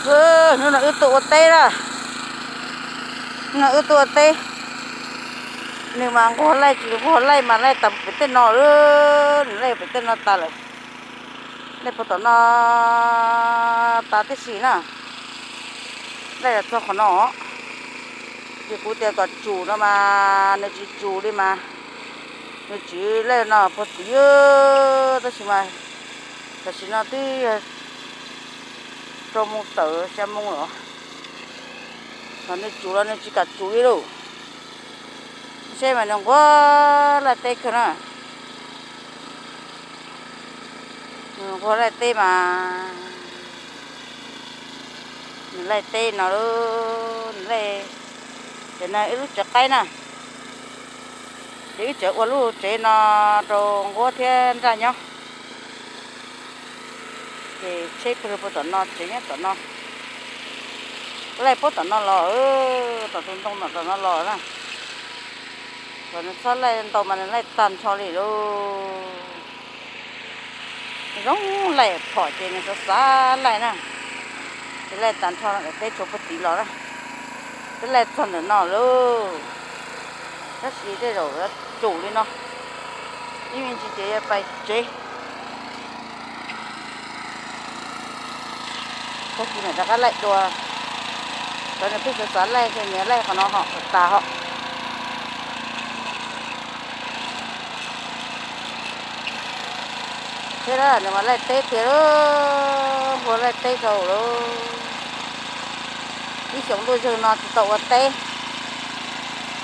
Hnub no wb tuaj ua teb na, hnub no wb tuaj ua teb, nws mas nquag laij tsis nquag laij mas laij tag pem tej no, nws laij pem tej no tas lawm, laij puag tom no tas tib si na, laij los txog qhov no. Ces kuv tias kom tsum no mas nws tsis tsum li mas, nws tsis laij no puag tim, tab sis mas tam sim no twb rau moos tawm xya moos lawm, nws tsum los nws tsis kam tsum li lauj. Seb mas nws nquag laij teb kawg na, nws nquag laij teb mas, nws laij teb no, nws laij, ces no ib lub tsev qaib na, ces wb tseem ua lub tsev no rau nquab thiab nraj nyob. Ces tsheb pw puag tom no, tsev nyob tom no, laij puag tom no los, tom tus ntoo no tom no los na. Kom nws txhob laij ntau mas nws laij tag nrho li lauj. Zoo laij phom ces nws xav xav laij na, ces laij tag nrho teb tshuav puag tim los na, twb laij txog ntawm no lauj. Tab sis tej zaum yuav tsum li no, ib me ntsis ces yuav pais tsev. Tag kis mam rov qab laij dua, cov nws pheej xav xav laij ces nws laij qhov no ho kom tas ho. Thiab nws mas laij teb tiag lauj, nquag laij teb dhau lauj. Ib xyoos ntuj yawg no tsis tau ua teb,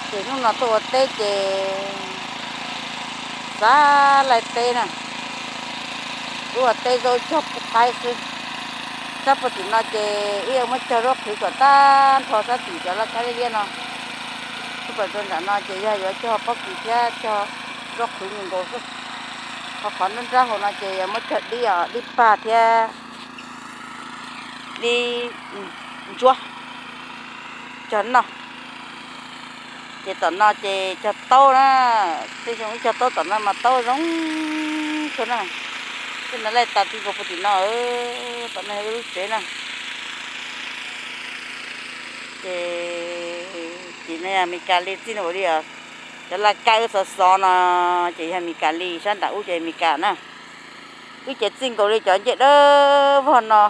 ces hnub no tuaj ua teb ces xav laij teb na. Wb ua teb zaub cog pub qaib xwb. Sab puag tim no ces wb yuav muab cog zaub qhwv kom tag nrho sab tim cov laj kab liab liab no. Tuaj pem rau nram no ces yog yuav cog pob kws thiab cog zaub qhwv nkaus xwb. Ho qhov nruab nrab hauv no ces yuav muab cog dib os, dib pag thiab dib ntsuab cog noj. Ces tom no ces cog taub na, tej xyoo wb cog taub tom no mas taub zoo kawg na. Tej no laij tas ti nkaus puag tim no, tom no yog wb lub tsev na. Ces, ces no yog Mes Kas li txij no ua li os. Cov laj kab wb xov xov no ces yog Mes Kas li, sab nram ub ces Mes Kas na. Wb ces txij nkaus li cov ncej dawb vog no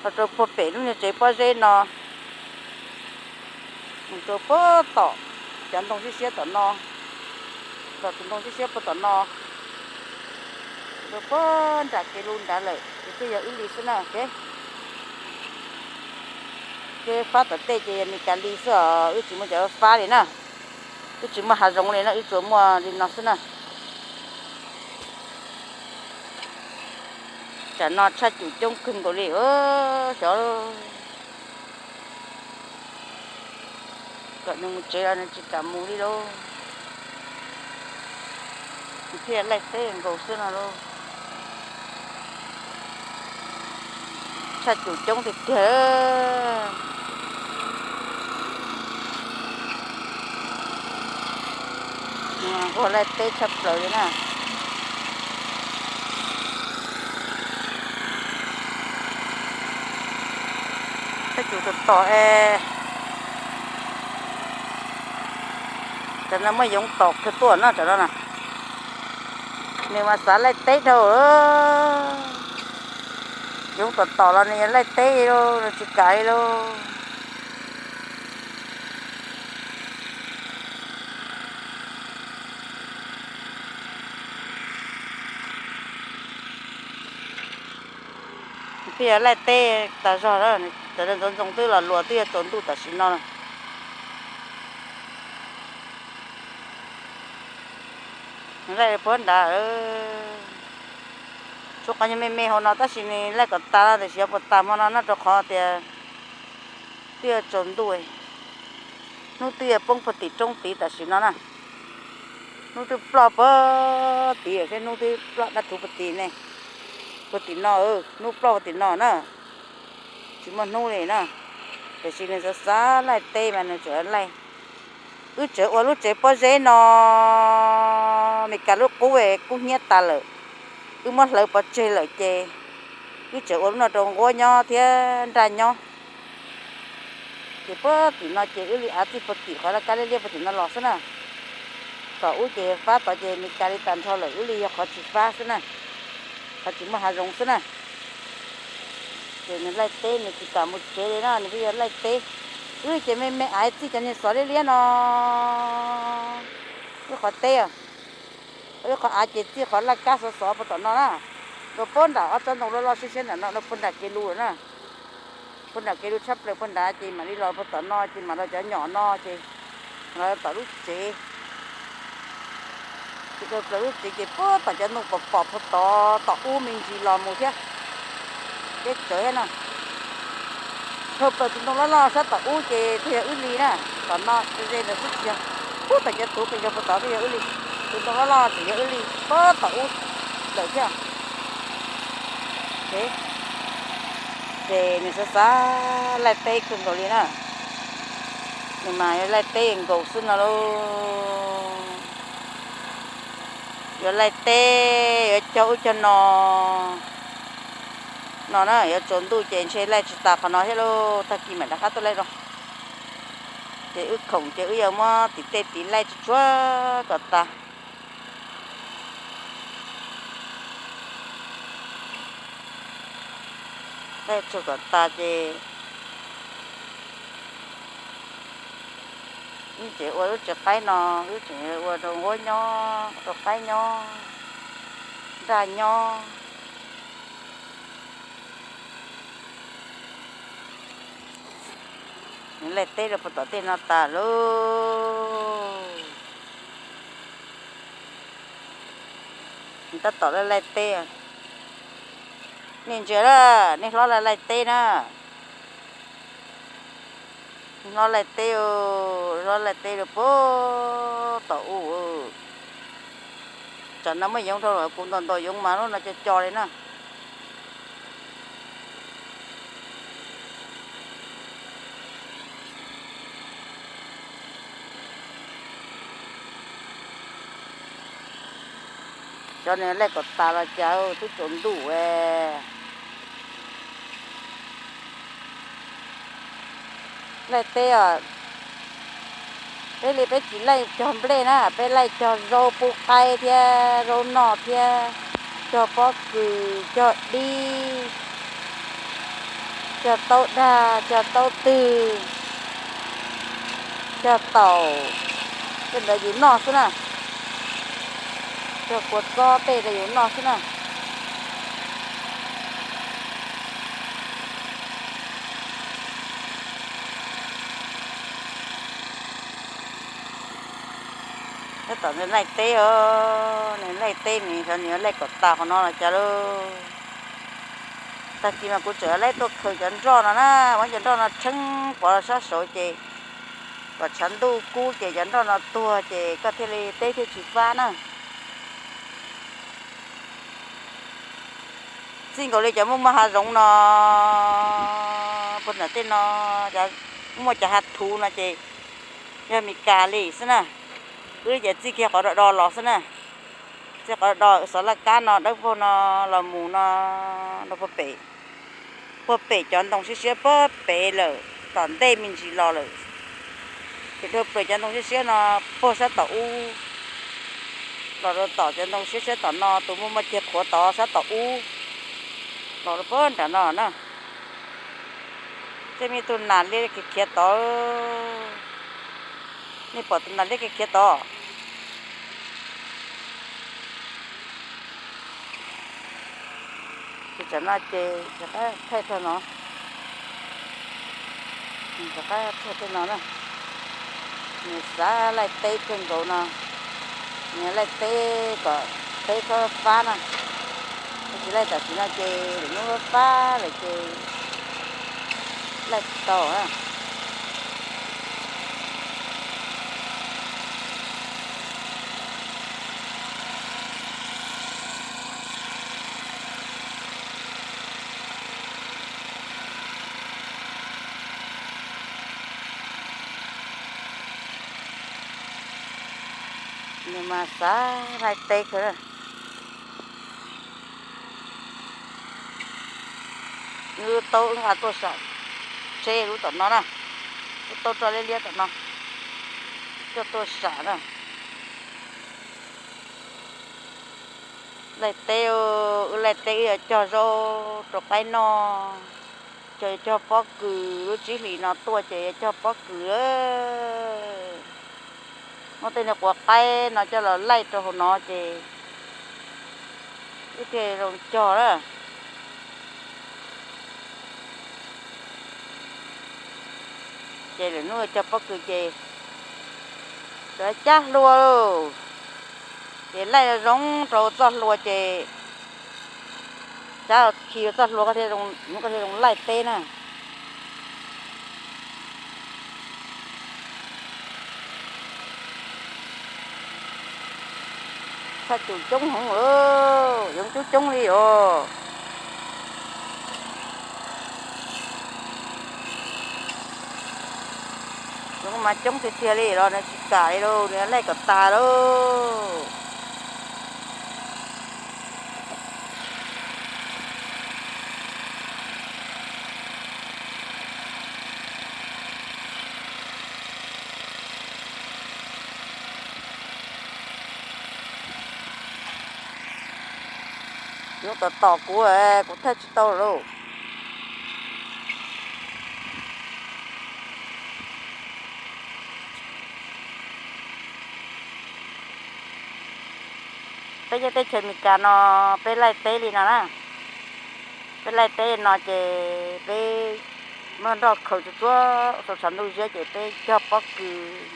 los rau puag pem lub niag tsev pob zeb no, mus rau puag tom cov ntoo siab siab tom no, tom tus ntoo siab siab puag tom no, rau puag nram kev lub nrad lawm ces thiaj yog wb li xwb na. Kev fab tom tej ces yog Mes Kas li xwb os, wb tsis muaj cov fab li na. Wb tsis muaj hav zoov li na, wb tsuas muaj li no xwb na. Tsam no tshaj cum coob kawg nkaus li xyov. Kom nws mus tsev los nws tsis kam mus li lauj. Nws thiaj laij teb nkaus xwb no lauj. Tshaj cum coob tiag tiag. Nquag laij teb tshaj plaws li na. Tshaj cum tom tom es, cov no muaj yoov tom kawg tuaj na cov no na. Nws mas xav laij teb dhau. Yoov tom tom los nws yuav laij teb li lauj, nws tsis kam li lauj. Twb yog laij teb tas zog, cov ntxoov ntxoo twb los luas twb yuav tsaus ntuj tam sim no. Nws laij puag nrad, tshuav qhov nyuag me me hauv no tab sis nws laij kom tas no tiam sis yuav puas tas hmo no no rau qhov tias twb yuav tsaus ntuj, hnub twb yuav poob puag tim roob tid tam sim no na. Hnub twb ploj puag tid thiab, hnub twb ploj dab rhuv puag tim ne, puag tim no, hnub ploj puag tim no na. Tsis muaj hnub li na, tiam sis nws xav xav laij teb mas nws tseem laij. Wb tseem ua lub tsev pob zeb no, Mes Kas lub qub kub hnyiab tas lawm, wb muab hlawv pov tseg lawm ces Wb tseem ua lub no rau nquab nyob thiab nraj nyob. Ces puag tim no ces wb li av txij puag tim qhov laj kab liab liab puag tim no los xwb na. Tom ub ces fab tod ces Meskas li tag nrho lawm, wb li yog qhov tsis fab xwb na, qhov tsis muaj hav zoov xwb na. Ces nws laij teb nws tsis kam mus tsev li na, nws pheej yog laij teb. Wb ces me me av txij cov niag xov liab liab no, wb qhov teb, wb qhov av ces txij qhov laj kab xov xov puag tom no na. Nkaus puag nram ob tsob ntoo loj loj siab siab nram no, puag nram kev lus na. Puag nram kev lus tshaj plaws puag nrad ces mam li los puag tom no ces mam los cov nyom no ces los tom lub tsev. Ces dhau plaws lub tsev ces puag tom cov ntoo pom pom puag tod tom ub me ntsis los mus thiab. Teb tsawv thiab na. Dhau plaws tus ntoo loj loj sab tom ub ces thiaj yog wb li na. Tom no ze ze ntawd xwb tsis yog. Puag tom cov tuv pes zog puag tod thiaj yog wb li. Tus ntoo loj loj tseem yog wb li puag tom ub lawm thiab. Ces nws xav xav laij teb kawg nkaus li na. Nws mas yuav laij teb nkaus xwb no lauj. Yuav laij teb, yuav cog ub cog no no na, yuav tsaus ntuj ces ntshe laij tsis tas qhov no thiab lauj, tag kis mam rov qab tuaj laij dua. Ces wb khoom ces wb yuav muab tiv tej tiv laij tsuag tsuag kom tas. Laij tsuag kom tas ces wb tseem ua lub tsev qaib no, wb tseem ua rau nquab nyob, rau qaib nyob, nraj nyob. Nws laij teb rau puag tom tej no tas lauj. Nws tab tom laij laij teb. Nej ntsia na, nej hlob laij laij teb na. Hlob laij teb, hlob laij teb rau puag tom ub. Tsam no muaj yoov dhau lawm, kuv ntaus ntaus yoov mas lub no co co li na. Cov nws laij kom tas los cas twb tsaus ntuj. Laij teb os, peb li peb tsis laij cog nplej na, peb laij cog zaub pub qaib thiab zaub noj thiab cog pob kws, cog dib, cog taub dag, cog taub twg, cog taum, tej ntawd yus noj xwb na. Cog kua txob tej rau yus noj xwb na. Tab tom nws laij teb os, nws laij teb nws xyov nws yuav laij kom tas qhov no los cas lauj. Tag kis mas kuv tseem laij tuaj khaws cov nroj no na, muab cov nroj no tsheeb pov los sab saud ces kom tshav ntuj kub ces cov nroj no tuag ces koj thiaj li teb thiaj tsis fab na. Txij nkaus li cov muaj muaj hav zoov no, puag nram tej no, muaj cov hav thuv no ces yog Mes Kas li xwb na. Wb li ces txij kiag qhov do do los xwb na. Txij qhov do xov laj kab no dawb paug no los mus no, no puag pem, puag pem cov ntoo siab siab puag pem lawm, tom ntej me ntsis los lawm. Ces dhau plaws cov ntoo siab siab no puag sab tom ub los rau tom cov ntoo siab siab tom no, tus muaj muaj ceg qhuav tod sab tom ub los rau puag nram no na. Tej me tug nas liab khiav khiav tod, nej pom tus nas liab khiav khiav tod. Ces tam no ces rov qab thaij tag no, rov qab thaij tej no na. Nws xav laij teb kawg nkaus no, nws laij teb kom teb txhob fab na. Tsis laij tam sim no ces lwm hnub fab lawm ces laij tsis tau na. Nws mas xav laij teb kawg. Wb taub wb nqa tuaj sam tsheb lub tom no na, wb taub roj liab liab tom no coj tuaj sam na. Laij teb, wb laij teb wb yuav cog zaub rau qaib noj, cog cog pob kws, lub tsib hlis no tuaj ces yuav cog pob kws. Muab tej niag quav qaib no coj los laij rau hauv no ces wb thiaj zoo cog na. Ces lwm hnub cog pob kws ces cov cab hlua lauj, ces laij zoo rau txoj hlua ces cab khi txoj hlua, hnub koj thiaj zoo laij teb na. Tshaj cum coob heev, yoov coob coob li os. Yoov mas coob tiag tiag li los nws tsis kam li lauj, nws laij kom tas lauj. Yoov tom tom kuv, kuv thaij tsis tau lauj. Peb nyob teb chaws Amelikas no peb laij teb li no na. Peb laij teb li no ces peb muab nroj khaws tsuag tsuag, tau tshav ntuj ziab ces peb cog pob kws,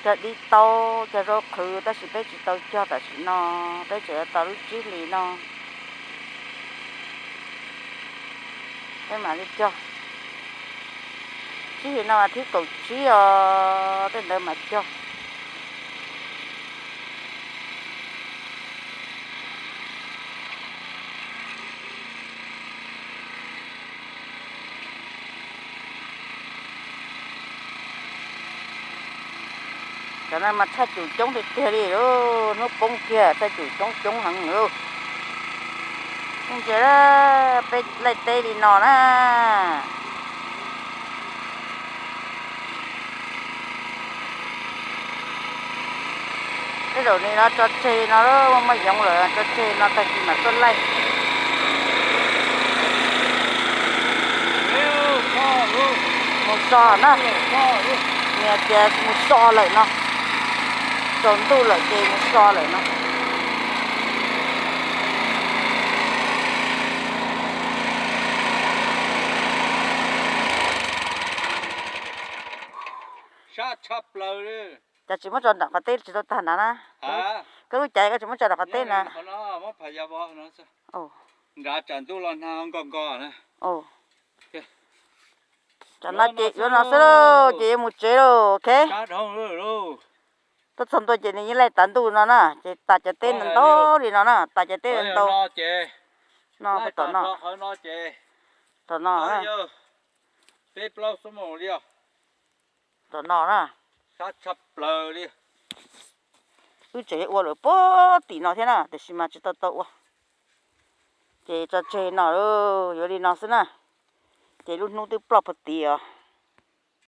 cog dib taub, cog zaub qhwv, tab sis peb tsis tau cog tam sim no, peb tseem yuav tos lub tsib hlis no peb mam li cog. Tsib hlis no vas thib kaum tsib os, tej ntawd mam cog. Cov no mas tshaj cum coob tiag tiag li lauj, hnub poob kiag tshaj cum coob coob heev lauj. Ntsia, peb laij teb li no na. Tej zaum nim no tso tseg li no, muaj muaj yoov lawm tso tseg li no tag kis mam tuaj laij. Mus so na, nws tias mus so lawm no, tsaus ntuj lawm ces mus so lawm no. Sab tshaj plaws li. Cas tsis muab tso nram qhov teb tsis tau tag nrad na? Koj lub caiv koj tsis muab tso nram qhov teb na? Nrad tsam ntuj los nag nkos nkos na. Tsam no ces yuav no xwb lauj, ces yuav mus tsev lauj, ok. Tuaj txog ntua ces nws yeej laij tav ntuj no na, ces tas cov teb ntau ntau li no na, tas cov teb ntau. No tom no, tom no, tom no na. Wb tseem yuav ua lawm puag tim no thiab na, tiam sis mas tsis tau tau ua. Ces tso tseg no, yuav li no xwb na. Ces lub hnub twb ploj puag tid os.